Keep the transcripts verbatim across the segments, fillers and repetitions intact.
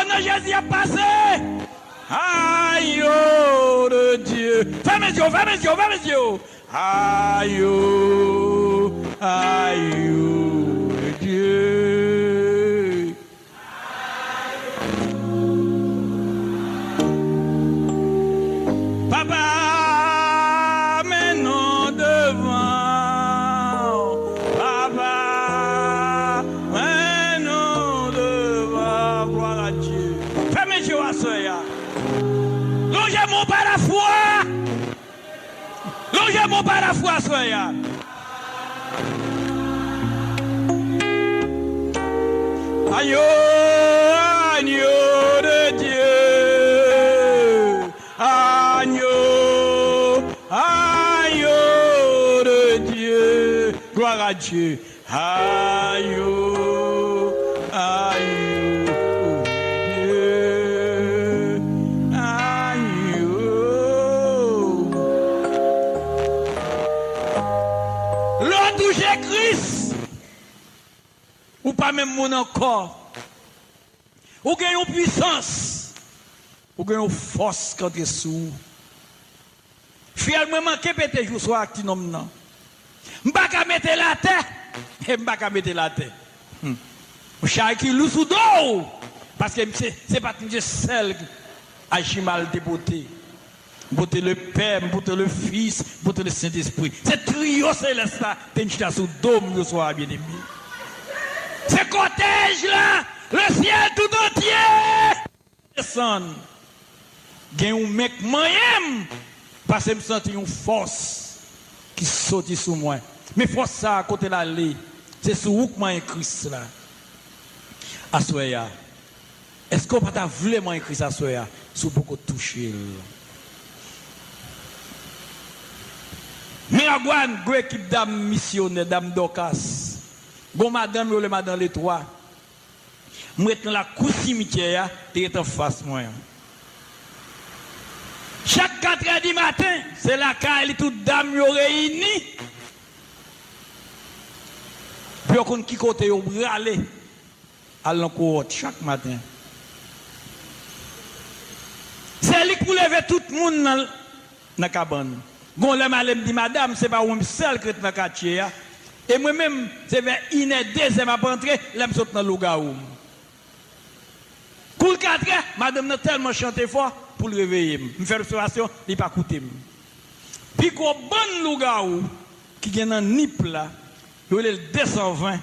Nan Jezi ap pase. Ayo de Dye. Fèmen zye w, fèmen zye w, fèmen zye w. Ayo, ayo de Dye. Papa, men nou devan. Papa, men nou devan. Glwa a Dye. Fèmen je w aswè a. Lonje men w pa lafwa. Lonje men w pa lafwa aswè a. Agneau, agneau de Dieu, agneau, agneau de Dieu. Gloire à Dieu. Agneau, agneau de Dieu, agneau. Lè w touche Kris, ou pa menm moun ankò. Ou gen yon pwisans. Ou gen yon fòs k antre sou ou. Fyèl mwen manke pete jou swa ak ti nonm nan. M pa ka mete l atè. E m pa ka mete l atè. Hmm. Yon chay ki lou sou do w. Paske m se, se pa t misye sèl ajimal te pote. M pote le Pè, m pote le Fis, m pote le Sentespri. Se triyo selès la te chita sou do m jou swa a, byeneme. Se kòtèj la, le syèl tout antye desann. Gen yon men k manyen m, paske m santi yon fòs ki soti sou mwen. Men fòs sa a, kote l ale? Se sou ou k manyen Kris la. Aswè a, èske w pa ta vle manyen Kris aswè a si w poko touche l? Miragwàn, gwo ekip dam misyonè, dam Dòkas. Gon madanm yo rele madan Letwa. M ret nan lakou simityè a, li ret anfas mwen an. Chak katrè di maten, se lakay li tout dam yo reyini. Pou yo konn ki kote yo prale, al nan kowòt chak maten. Se li k pou leve tout moun nan, nan kabann. Gon lè m ale, m di, "Madanm, se pa ou menm sèl k ret nan katye a." E mwen menm, se vè inè, dezè m ap antre, lè m sot nan lougawou m. Kou l katrè, madanm nan tèlman chante fò pou l reveye m. M fè obsèvasyon, li pa koute m. Pi gwo bann lougawou ki gen nan nip la, yo rele l desanven.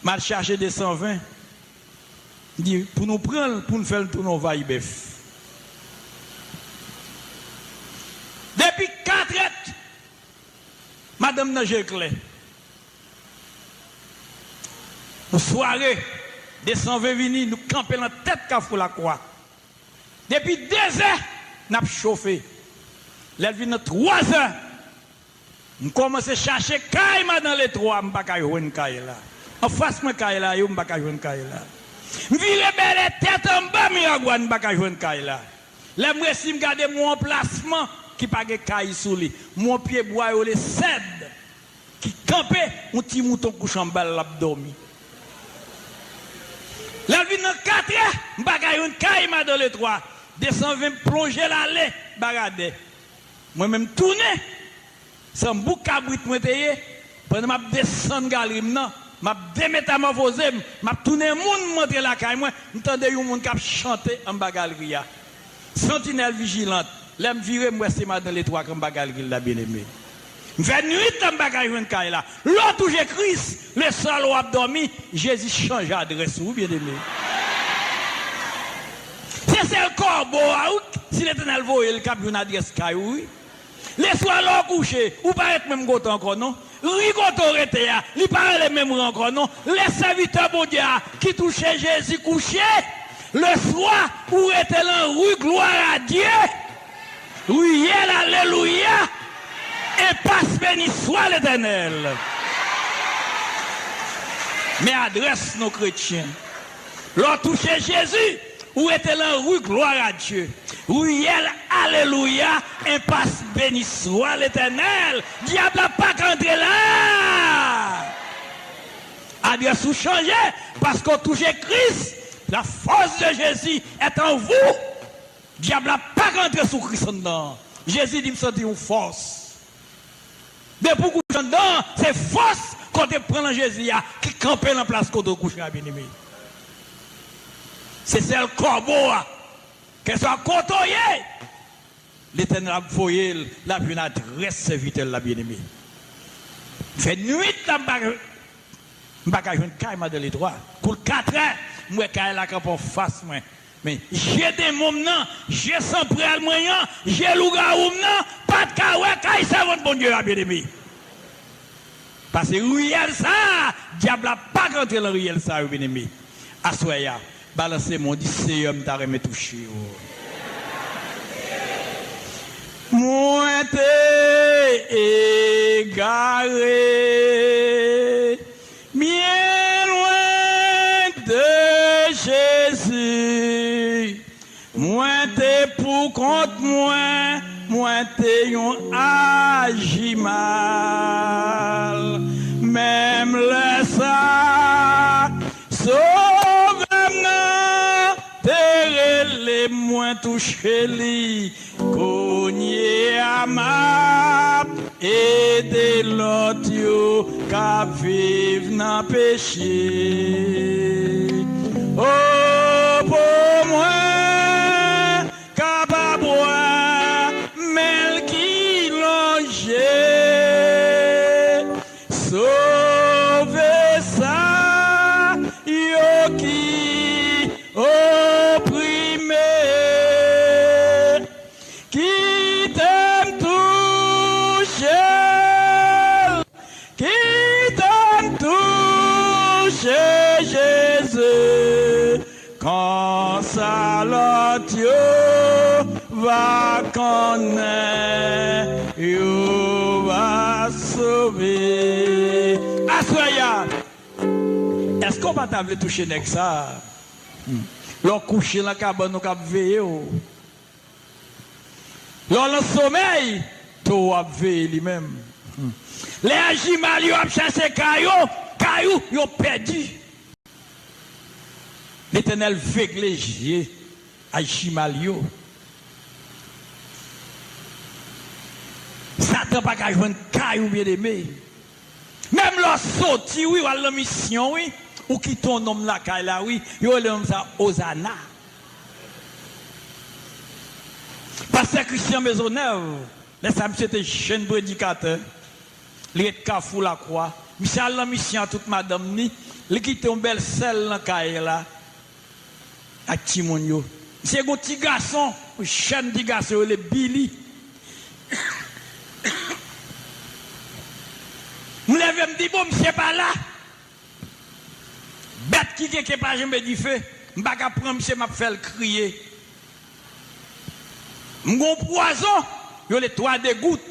M al chache desanven. M di, "Pou nou pran l, pou n fè l tounen yon vay bèf." Depi katrè, madanm nan je l klè. Yon sware, desanven vini, nou kanpe nan tèt Kafou Lakwa. Depi dezè, n ap chofe. Lè l vin nan twazè, m kòmanse chache kay madan Letwa, m pa ka jwenn kay la. Anfas mwen kay la yo, m pa ka jwenn kay la. M vire bèlè tèt anba Miragwàn, m pa ka jwenn kay la. Lè m resi, m gade m wè yon anplasman ki pa gen kay sou li. M wè yon pyebwa yo rele sèd ki kanpe, yon ti mouton kouche anba l, l ap dòmi. Lè l vin nan katrè, m pa ka jwenn kay madan Letwa. Desanven plonje l ale Bagadè. Mwen menm tounen, se yon bouk kabrit mwen te ye. Pandan m ap desann galri m nan, m ap demetamòfoze m, m ap tounen moun, m antre lakay mwen, m tande yon moun k ap chante anba galri a. Santinèl vijilant. Lè m vire, m wè se madan Letwa k anba galri la, byeneme. M fè nwit la, m pa ka jwenn kay la. Lè w touche Kris, le sèl w ap dòmi, Jezi chanje adrès ou, byeneme. Se sèl kòbo a, wi, si Letènèl voye l, k ap jwenn adrès kay ou, wi. Leswa lè w kouche, ou pa ret menm kote ankò, non. Ri kote w rete a, li pa rele menm ri ankò, non. Lè sèvitè Bondye a ki touche Jezi kouche, leswa, ou rete lan ri Gloire à Dieu, riyèl Alelouya, enpas Beni swa Letènèl. Men adrès nou kretyen. Lè w touche Jezi, ou rete lan ri Gloire à Dieu, riyèl Alelouya, enpas Beni swa Letènèl. Dyab la pa ka antre la. Adrès ou chanje, paske w touche Kris, La force de Jésus est en vous. Dyab la pa ka antre sou Kris anndan an. Jezi di, "M santi yon fòs." Depi w kouche anndan an, se fòs kote pran nan Jezi a ki kanpe nan plas kote w kouche a, byeneme. Se sèl kòbo a, kèlkeswa kote w ye, Letènèl ap voye l, l ap jwenn adrès sèvitè l la, byeneme. Fè nwit la, m pa, m pa ka jwenn kay Madan Letwa. Kou l katrè, m wè kay la kanpe anfas mwen. Men je demon m nan, je sanprèl mwen an, je lougawou m nan, pa t ka wè kay sèvant Bondye a, byeneme. Paske riyèl sa a, dyab la pa ka antre nan riyèl sa yo, byeneme. Aswè a, balanse men w, di, "Seyè, m ta renmen touche w." Mwen te egare, byen lwen de Jezi. Mwen te pou kont mwen, mwen te yon ajimal. Menm lè sa, Sovè m nan te rele m, mwen touche li. Kounye a m ap ede lòt yo k ap viv nan peche. O, pou mwen kapab wè men l ki lonje, sove sa yo ki oprime. Kite m touche l, kite m touche Jezi, konsa lòt yo va konnen, yo va sove. Aswè a, èske w pa ta vle touche nèg sa a? Hmm. Lè w kouche nan kabann ou k ap veye w, lè w nan somèy, towo ap veye li menm. Lè ajimal yo ap chache kay ou, kay ou, yo pèdi. Letènèl vegle je ajimal yo. Satan pa ka jwenn kay ou, byeneme. Menm lè w soti, wi, w al nan misyon, wi, ou kite yon nonm lakay la, wi, yo rele nonm sa Ozana. Pastè Christian Maisonneuve, lè sa misye te jèn predikatè, li ret Kafou Lakwa. Misye al nan misyon a tout madanm ni, li kite yon bèl sè l nan kay la ak timoun yo. Misye gen yon ti gason, yon jèn ti gason, yo rele Billy. M leve, m di, "Bon, misye pa la." Bèt ki kenken pa janbe dife, m pa ka pran misye, m ap fè l kriye. M gen yon pwazon, yo rele twa degout.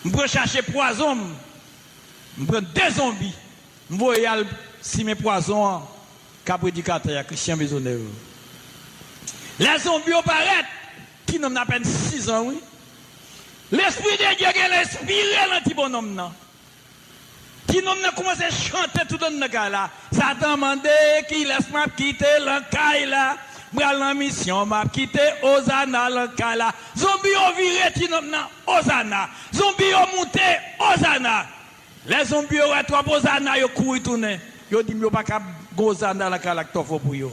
M pran chache pwazon m, m pran de zonbi, m voye al simen pwazon an, ka predikatè a, Christian Maisonneuve. Lè zonbi yo parèt, ti nonm nan apèn sis an, wi. Lespri de Dye gen enspire nan ti bonnonm nan. Ti nonm nan kòmanse chante tout anndan kay la. Satan mande, "Kilès m ap kite lan kay la? M pral nan misyon, m ap kite Ozana lan kay la." Zonbi yo vire ti nonm nan, Ozana. Zonbi yo moute, Ozana. Lè zonbi yo wè twòp Ozana, yo kouri tounen. Yo di m yo pa ka gen Ozana lan kay la k twò fò pou yo.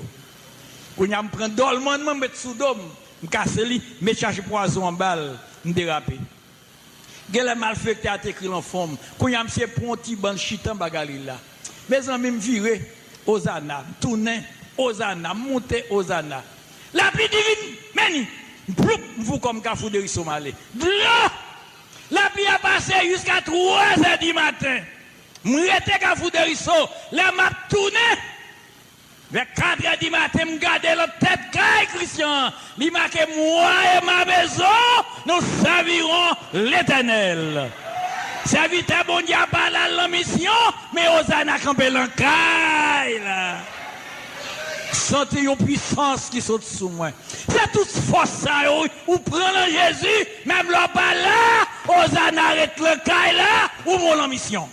Kounye a m pran dòlmann mwen, m met sou do m, m kase li, m met chache pwazon anba l, m derape. Genlè malfektè a te ekri l an fon m. Kounye a misye pran yon ti bann chita anba galri la. Mezanmi, m vire, Ozana, m tounen, Ozana, m moute, Ozana. Lapli divin, men ni, m ploup, m fou kò m Kafou Deriso m ale. Dlo! Lapli a pase jiska twazè di maten. M rete Kafou Deriso, lè m ap tounen, vè katrè di maten, m gade lan tèt kay Christian an, li make, "Moi et ma maison, nous servirons l'Éternel." Sèvitè Bondye a pa al lan misyon, men Ozana kanpe lan kay la. Santi yon pwisans ki sot sou mwen. Se tout fòs sa yo, wi, ou pran lan Jezi, menm lè w pa la, Ozana ret lan kay la, ou bon lan misyon.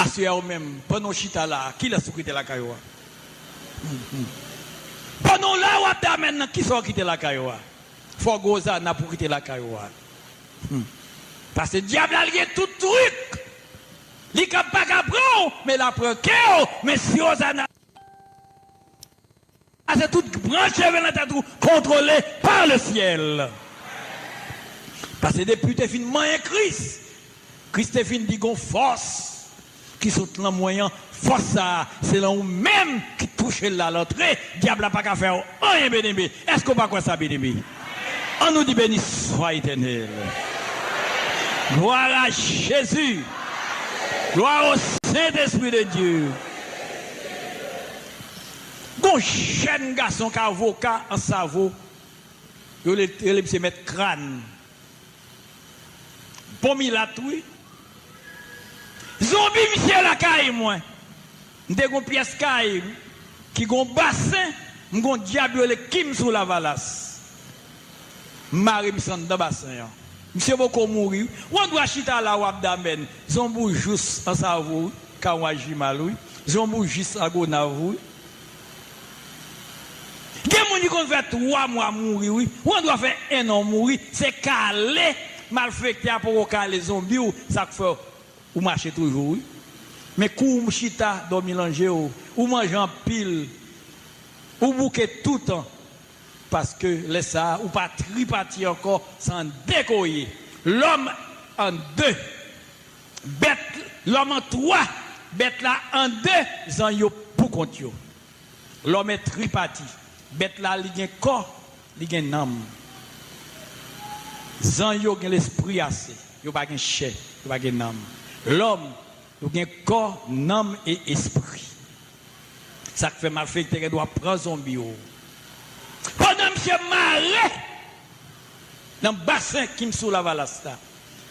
Aswè a ou menm, pandan w chita la a, kilès ou kite lakay ou a? Pandan w la w ap damèn nan, kisa w kite lakay ou a? Fò w gen ozana pou w kite lakay ou a. Paske dyab la, li gen tout trik. Li ka pa ka pran w, men l ap pran kè w, men si ozana Paske tout branch cheve nan tèt ou kontwole pa le syèl. Paske depi w te fin manyen Kris, Kris te fin di gon fòs ki sot lan mwen an, fòs sa a, se lan ou menm ki touche l la l antre, dyab la pa ka fè w anyen, byeneme. Èske w pa kwè sa, byeneme? Ann nou di, Béni soit Éternel. Gloire à Jésus. Gloire au Saint-Esprit de Dieu. Gon jèn gason k avoka Ansavo, yo rele, rele misye Mèt Kràn. Bon milat, wi. Zonbi misye lakay mwen. M te gon pyès kay ki gon basen, m gon dyab yo rele Kim sou Lavalas. M mare misye anndan basen an. Misye poko mouri. Ou andwa chita la w ap damèn. Zonbi w jis Ansavo, wi. Kawon Ajimal, wi. Zonbi w jis Lagonav, wi. Gen moun ki konn fè twa mwa mouri, wi. Ou andwa fè en an mouri. Se kale malfektè a poko kale zonbi w, sa k fè w mache toujou, wi. Men kou w chita, dòmi lan je w, ou manje anpil, ou bouke toutan. Paske lè sa a, ou pa tripati ankò, se an de ke w ye. Lòm an de. Bèt, lòm an twa. Bèt la an de, zanj yo pou kont yo. Lòm è tripati. Bèt la, li gen kò, li gen nanm. Zanj yo gen lespri ase. Yo pa gen chè, yo pa gen nanm. Lòm, yo gen kò, nanm e espri. Sa k fè malfektè gen dwa pran zonbi yo. Pandan misye mare nan basen Kim sou Lavalas la,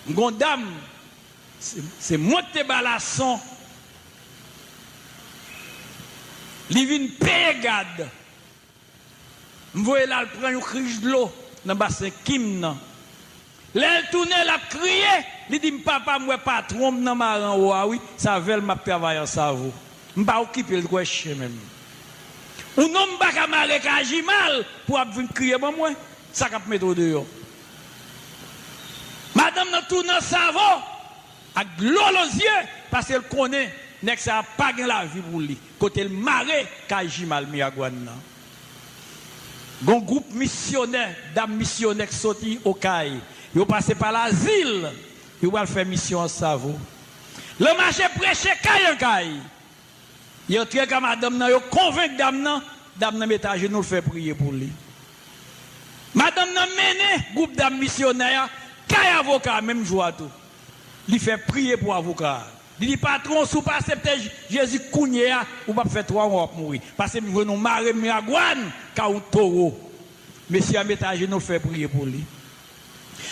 m gon dam, se, se mwen k te ba lason, li vin peye gad. M voye l al pran yon krich dlo nan basen Kim nan. Lè l tounen, l ap kriye, li di m, "Papa, m wè patwon m nan mare anwo a, wi, se avè l m ap travay Ansavo." M pa okipe l, kwè chen menm. Ou non m pa ka mare Kajimal pou w ap vin kriye ban mwen. Sa k ap mete w deyò? Madanm nan tounen Ansavo ak dlo nan zye, paske l konnen nèg sa a pa gen lavi pou li. Kote l mare Kajimal Miragwàn nan. Gon gwoup misyonè, dam misyonè k soti Okay. Yo pase pa Lazil, yo pral fè misyon Ansavo. Lan mache preche kay an kay. Yo antre ka madanm nan, yo konvenk dam nan, dam nan met ajenou l fè priye pou li. Madanm nan mennen gwoup dam misyonè a kay avoka a menm jou a tou. Li fè priye pou avoka a. Li di, "Patwon, si w pa aksepte J-, Jezi kounye a, ou p ap fè twa mwa w ap mouri. Paske m jwenn yon mare miragwàn, ka yon towo." Mesye a met ajenou l fè priye pou li.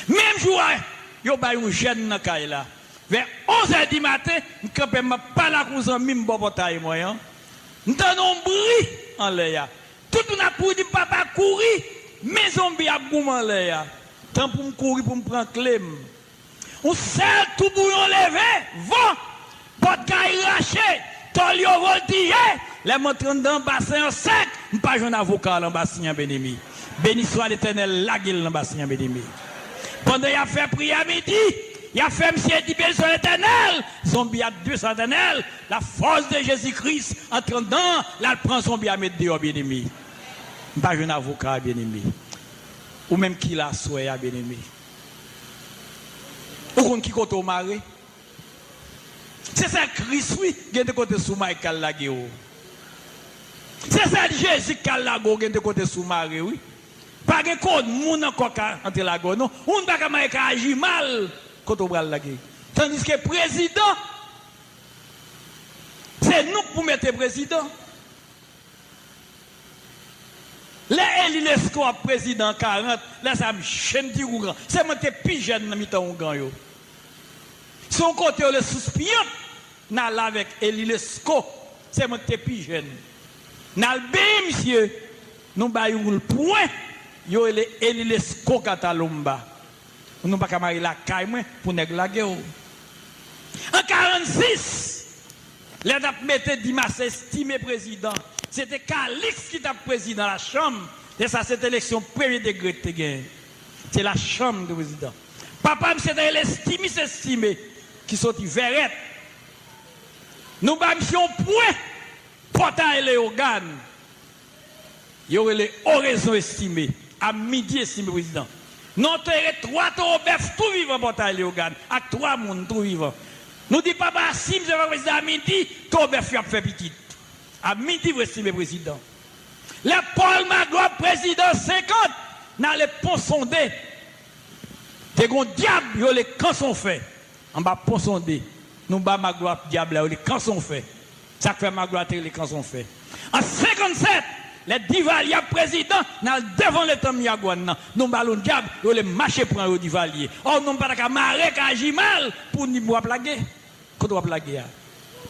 Menm jou a, yo bay yon jèn nan kay la. Vè onz è di maten, m kanpe, m ap pale ak yon zanmi m bò pòtay mwen an. M tande yon bri anlè a. Tout moun ap kouri, di m, "Papa, kouri! Men zonbi ap goumen anlè a." Tan pou m kouri, pou m pran kle m. Yon sèl toubouyon leve, van, pòt kay rache, tòl yo vòltije. Lè m antre anndan basen an sèk, m pa jwenn avoka a lan basen an, byeneme. Béni soit l'Éternel, lage l lan basen an, byeneme. Pandan y ap fè priyè midi, y ap fè misye di, "Béni soit l'Éternel," zonbi a desann, "Éternel, la force de Jésus-Christ antre anndan," l al pran zonbi a met deyò, byeneme. M pa jwenn avoka a, byeneme. Ou menm ki la aswè a, byeneme. Ou konn ki kote w mare? Se sèl Kris, wi, gen de kote sou may k al lage w. Se sèl Jezi k al lage w, gen de kote sou mare, wi. Pa gen kòd moun ankò ka antre lage w, non. Ou pa ka mare ka aji mal kote w pral lage. Tandiske prezidan, se nou k pou mete prezidan. Lè Eli Lesko ap prezidan an karant, lè sa a m jenn ti gougan. Se mwen ki te pi jèn nan mitan ougan yo. Se yon kote yo rele Sous Pyant, n ale avèk Eli Lesko. Se mwen ki te pi jèn. N al benyen misye, nou ba yon pwen, yo rele Eli Lesko Katalonba. Nou pa ka mare lakay mwen pou nèg lage w. An karannsis, Lè t ap mete Dimas Estimé prezidan, se te Kaliks ki t ap prezidan lachanm. Se sa, se te eleksyon premye degre ki te genyen. Se lachanm ki te prezidan. Papa m se te rele Estimis Estimé, ki soti Vèrèt. Nou ba misye yon pwen, Pòtay Leyogàn. Yo rele Orezon Estimé. A midi, Estimé prezidan. Nou antere twa towo bèf tou vivan Pòtay Leyogàn ak twa moun tou vivan. Nou di papa a, si misye pa prezidan a midi, towo bèf yo ap fè pitit. A midi vre, Estimé prezidan. Lè Pòl Maglwa prezidan senkant, n ale Pon Sonde. Te gon dyab yo rele Kansonfè. Anba Pon Sonde, nou ba Maglwa dyab la yo rele Kansonfè. Sa k fè Maglwa te rele Kansonfè. An senkannsèt, lè Divalye ap prezidan, n al devan letan Miragwàn nan. Nou ba l yon dyab yo rele Mache Pran yo Divalye. Ò, nou pa ta ka mare Kajimal pou n di w ap lage. Kote w ap lage a?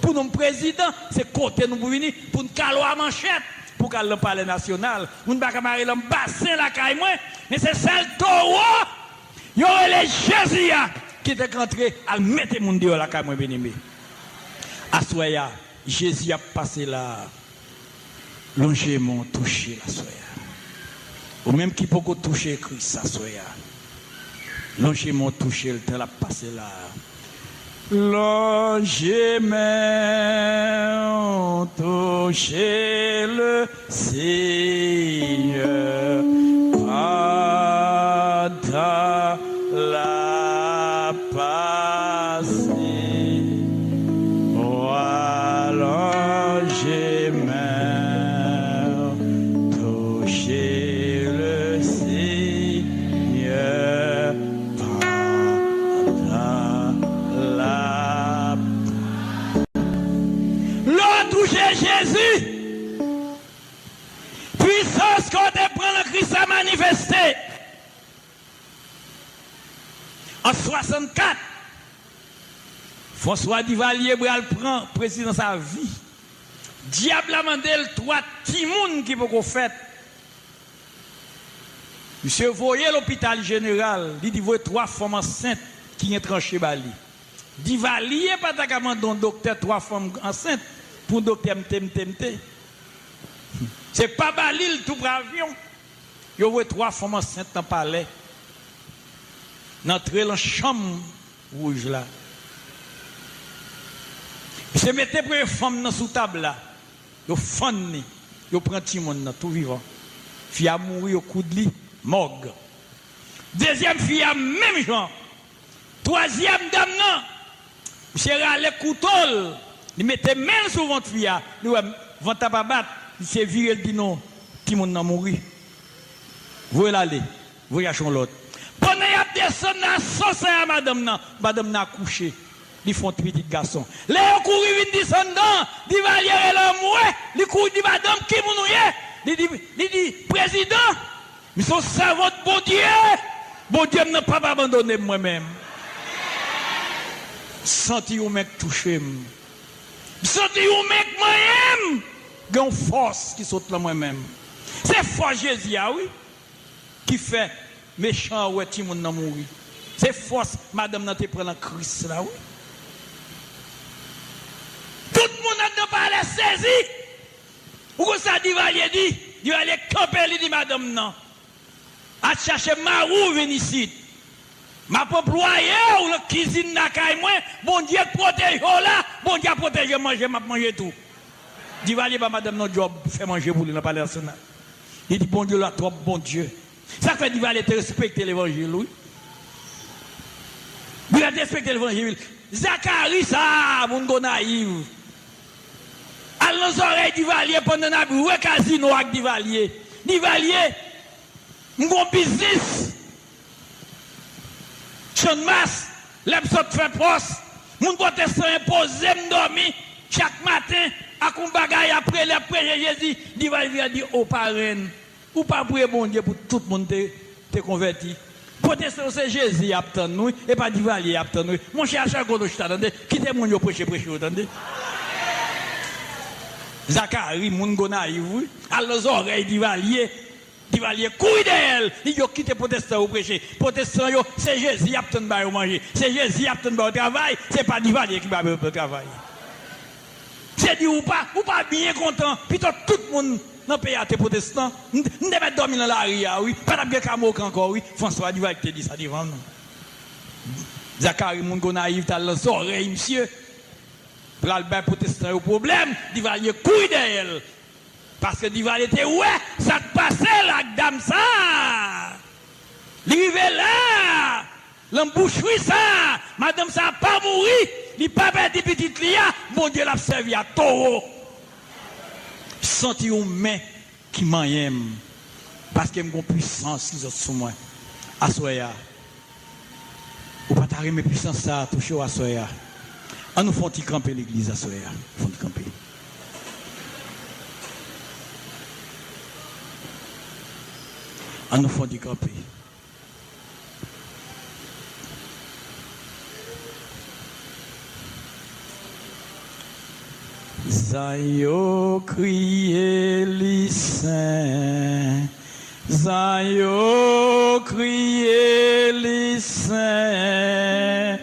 Pou nou prezidan, se kote nou pou vini, pou n kale w a manchèt, pou w kal nan Palè Nasyonal. Moun pa ka mare l nan basen lakay mwen, men se sèl towo yo rele Jezi a ki te ka antre al mete moun deyò lakay mwen, byeneme. Aswè a, Jezi ap pase la a. Lonje men w touche l aswè a. Ou menm ki poko touche Kris aswè a, lonje men w touche l tan l ap pase la a. Lonje men w touche Lesenyè pandan l ap pase. Alonje men w, touche Lesenyè pandan l ap. Lè w touche Jezi, pwisans ke w te pran nan Kris la manifeste. An swasannkat, François Duvalier pral pran prezidans a vi. Dyab la mande l twa timoun ki poko fèt. Misye voye lopital jeneral, li di voye twa fanm ansent ki gen tranche ba li. Duvalier pa ta ka mande yon doktè twa fanm ansent pou yon doktè mte mte mte. Se pa ba li l tou pre avyon. Yo voye twa fanm ansent nan palè, nan antre nan chanm wouj la. Misye mete premye fanm nan sou tab la. Yo fann li. Yo pran timoun nan tou vivan. Fi a mouri, yo koud li, mòg. Dezyèm fi a menm jan. Twazyèm dam nan, misye rale kouto l, li mete men l sou vant fi a, li wè vant la pa bat, misye vire l di non, timoun nan mouri. Voye l ale, voye chache yon lòt. Pandan y ap desann nan asansè a madanm nan, madanm nan akouche, li fè yon ti pitit gason. Lè yo kouri vin desann nan, Divalye rele anmwe, li kouri di madanm, ki moun ou ye? Li di, li di, prezidan. M se yon sèvant Bondye. Bondye m nan p ap abandone m mwen menm. M santi yon men k touche m. M santi yon men k manyen m. Gen yon fòs ki sot nan mwen menm. Se fòs Jezi a, wi, ki fè mechan an wè timoun nan mouri. Se fòs madanm nan te pran nan Kris la, wi. Tout moun anndan palè sezi. Ou konn sa Divalye di? Divalye kanpe, li di madanm nan, al chache mari w vin isit. M ap anplwaye w nan kizin lakay mwen. Bondye k pwoteje w la, Bondye ap pwoteje manje m ap manje tou. Divalye ba madanm nan djòb fè manje pou li nan Palè Nasyonal. Li di Bondye la twòp Bondye. Sa k fè Divalye te respekte levanjil, wi. Divalye te respekte levanjil. Zakari sa a, moun Gonayiv. Al nan zòrèy Divalye pandan n ap jwe kazino ak Divalye. Divalye, m gon biznis. Channmas, lè m sot fè pòs, moun pwotestan enpoze m dòmi chak maten ak yon bagay, apre lè ap preche Jezi, Divalye vin di, o parenn, ou pa priye Bondye pou tout moun te, te konvèti. Pwotestan yo se Jezi y ap tann wi, e pa Divalye y ap tann wi. Monchè, a chak kote w chita, tande, kite moun yo preche, preche yo, tande. Zakari, moun Gonayiv wi, al nan zòrèy Divalye. Divalye kouri dèyè l, li di yo kite pwotestan yo preche. Pwotestan yo, se Jezi y ap tann ba yo manje, se Jezi y ap tann ba yo travay, se pa Divalye ki ba yo travay. Misye di ou pa, ou pa byen kontan, pito tout moun nan peyi a te pwotestan. M, m te mèt dòmi nan lari a, wi. Pa t ap gen kamoka ankò, wi. François Duval ki te di sa devan nou. Zakari moun Gonayiv t al nan zòrèy misye. Pral bay pwotestan yo pwoblèm, Divalye kouri dèyè l. Paske Divalye te wè sa k pase l ak dam sa a. Li rive la, nan bouchri sa a, madanm sa a pa mouri, li pa pèdi pitit li a, Bondye l ap sèvi a towo. Santi yon men ki manyen m, paske m gon pwisans ki sot sou mwen. Aswè a, ou pa ta renmen pwisans sa a touche w aswè a? An nou fè yon ti kanpe legliz aswè a. Fè yon ti kanpe. An nou fè yon ti kanpe. Zan yo kriye li sen. Zan yo kriye li sen.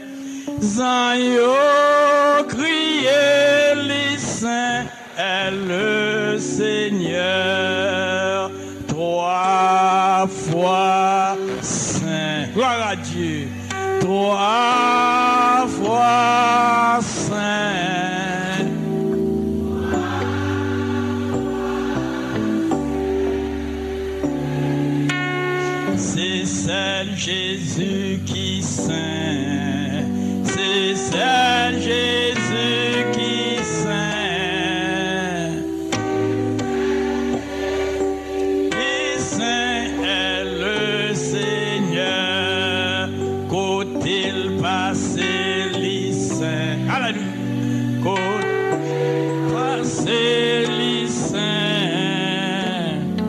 Zan yo kriye li sen. Est le Seigneur trois fois saint. Gloire à Dieu. Trois fois saint. C'est seul Jésus qui saint. C'est seul Jésus